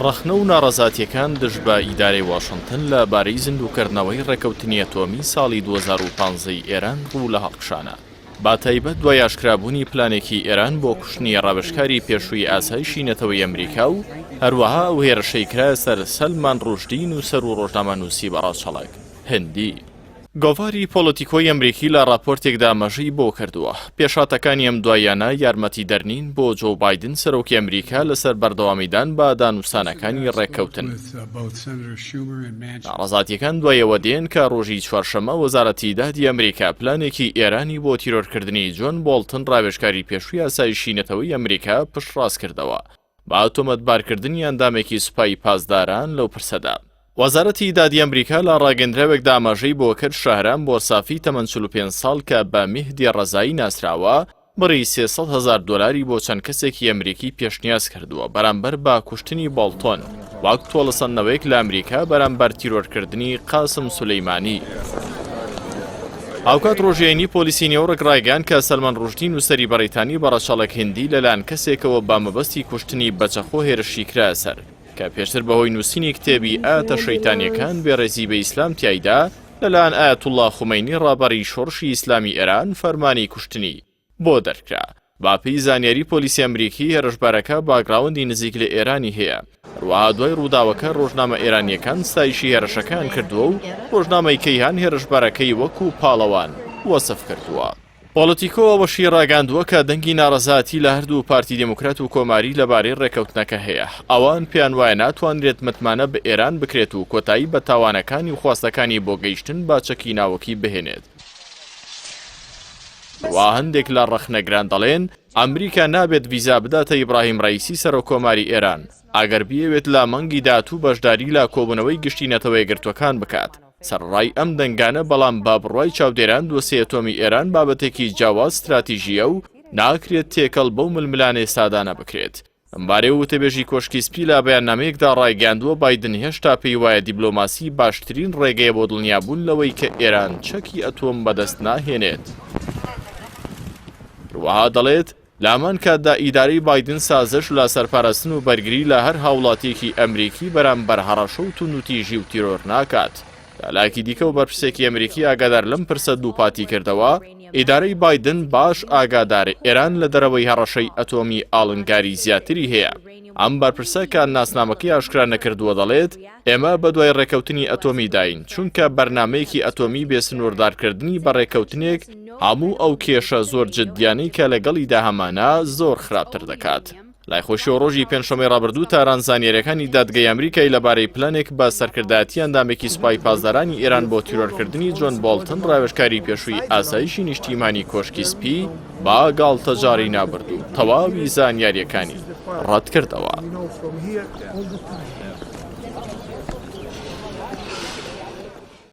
ڕەخنە و ناڕەزاتییەکان دژ بە ئیدارەی واشنتن لە بارەی زیندووکردنەوەی ڕێککەوتنی ئەتۆمی ساڵی 2015 ی ئێران ڕوو لە هەڵکشانە، بە تایبەت دوای ئاشکرابوونی پلانێکی ئێران بۆ کوشتنی ڕاوێژکاری پێشووی ئاسایشی نەتەوەی ئەمریکا و هەروەها ئەو هێرشەی کرایە سەر سەلمان ڕوشدی نووسەر و ڕۆژنامەنووسی بە ڕەچەڵەک هندی. گۆڤاری پۆڵیتیکۆی ئەمریکی لە ڕاپۆرتێکدا ئاماژەی بەوە کردووە، پێشهاتەکانی ئەم دواییانە یارمەتیدەر نین بۆ جۆو بایدن سەرۆکی ئەمریکا لەسەر بەردەوامیدان بە دانوستانەکانی ڕێککەوتن. ناڕەزاتییەکان دوای ئەوە دێن کە ڕۆژی چوارشەممە وەزارەتی دادی ئەمریکا پلانێکی ئێرانی بۆ تیرۆرکردنی جۆن بۆڵتن ڕاوێژکاری پێشووی ئاسایشی نەتەوەی ئەمریکا پشتڕاستکردەوە بە تۆمەتبارکردنی ئەندامێکی سوپای پاسداران لەو پرسەدا. وەزارەتی دادی ئەمریکا لە ڕاگەندراوێکدا ئاماژەی بۆ کرد، شەهرام بۆرسافی تەمەن 45 ساڵ کە بە میهدی ڕەزایی ناسراوە، بڕی 300 هەزار دۆلاری بۆ چەند کەسێکی ئەمریکی پێشنیاز کردووە بەرامبەر بە کوشتنی بۆڵتۆن وەک تۆڵەسەندنەوەیەک لە ئەمریکا بەرامبەر تیرۆرکردنی قاسم سولەیمانی. هاوکات ڕۆژی هەینی پۆلیسی نیویۆرک ڕایگەیاند کە سەلمان ڕوشدی نووسەری بەڕیتانی بە ڕەچەڵەک هندی لەلایەن کەسێکەوە بە مەبەستی کوشتنی بە چەقۆ هێرشی کرایە سەر کە پێشتر بەهۆی نووسینی کتێبی ئایەتە شەیتانیەکان بێڕێزی بە ئیسلام تیایدا لەلایەن ئایەتوڵڵا خومەینی ڕابەری شۆڕشی ئیسلامی ئێران فەرمانی کوشتنی بۆ دەرکرا. بەپێی زانیاری پۆلیسی ئەمریکی، هێرشبەرەکە باکگراوندی نزیک لە ئێرانی هەیە. هەروەها دوای ڕووداوەکە ڕۆژنامە ئێرانییەکان ستایشی هێرشەکەیان کردووە و ڕۆژنامەی کەیهان هێرشبەرەکەی وەکو پاڵەوان وەسف کردووە. پۆڵیتیکۆ ئەوەشی ڕاگەیاندووە کە دەنگی ناڕەزایەتی لە هەردوو پارتی دیموکرات و کۆماری لەبارەی ڕێککەوتنەکە هەیە. ئەوان پێیان وایە ناتوانرێت متمانە بە ئێران بکرێت و کۆتایی بە تاوانەکانی و خواستەکانی بۆ گەیشتن بە چەکی ناوەکی بهێنێت. وا هەندێک لە ڕەخنەگران دەڵێن ئەمریکا نابێت ڤیزا بداتە ئیبراهیم ڕەئیسی سەرۆککۆماری ئێران ئەگەر بیەوێت لە مانگی داهاتوو بەشداری لە کۆبوونەوەی گشتی نەتەوەیەکگرتووەکان بکات. سەرەڕای ئەم دەنگانە بەڵام بە بڕوای چاودێران دۆسیەی ئەتۆمی ئێران بابەتێکی جیاواز ستراتیژییە و ناکرێت تێکەڵ بەو ململانێ سادانە بکرێت. لەمبارەیەوە وتەبێژی کۆشکی سپی لە بەیاننامەیەکدا ڕایگەیاندووە، بایدن هێشتا پێی وایە دیبلۆماسی باشترین ڕێگەیە بۆ دڵنیابوون لەوەی کە ئێران چەکی ئەتۆم بەدەست ناهێنێت. هەروەها دەڵێت، لە هەمان کاتدا ئیدارەی بایدن سازش لە سەر پاراستن و بەرگری لە هەر هاوڵاتییەکی ئەمریکی بەرامبەر هەڕەشە و توندوتیژی و تیرۆر ناکات. لە لایەکی دیکەوە بەرپرسێکی ئەمریکی ئاگادار لەم پرسە دووپاتی کردەوە، ئیدارەی بایدن باش ئاگادارە ئێران لە دەرەوەی هەڕەشەی ئەتۆمی ئاڵنگاری زیاتری هەیە. ئەم بەرپرسە کە ناسنامەکەی ئاشکرا نەکردووە دەڵێت، ئێمە بەدوای ڕێکەوتنی ئەتۆمیداین، چونکە بەرنامەیەکی ئەتۆمی بێ سنووردارکردنی بە ڕێکەوتنێک هەموو ئەو کێشە زۆر جددیانەی کە لەگەڵیدا هەمانە زۆر خراپتر دەکات. لای خۆشیەوە ڕۆژی پێنجشەممەی ڕابردوو تاران زانیاریەکانی دادگەی ئەمریکای لەبارەی پلانێک بە سەرکردایەتی ئەندامێکی سوپای پاسدارانی ئێران بۆ تیرۆرکردنی جۆن بۆڵتن ڕاوێژکاری پێشووی ئاسایشی نیشتیمانی کۆشکی سپی بە گاڵتەجاڕی ناوبرد و تەواوی زانیاریەکانی ڕەتکردەوە.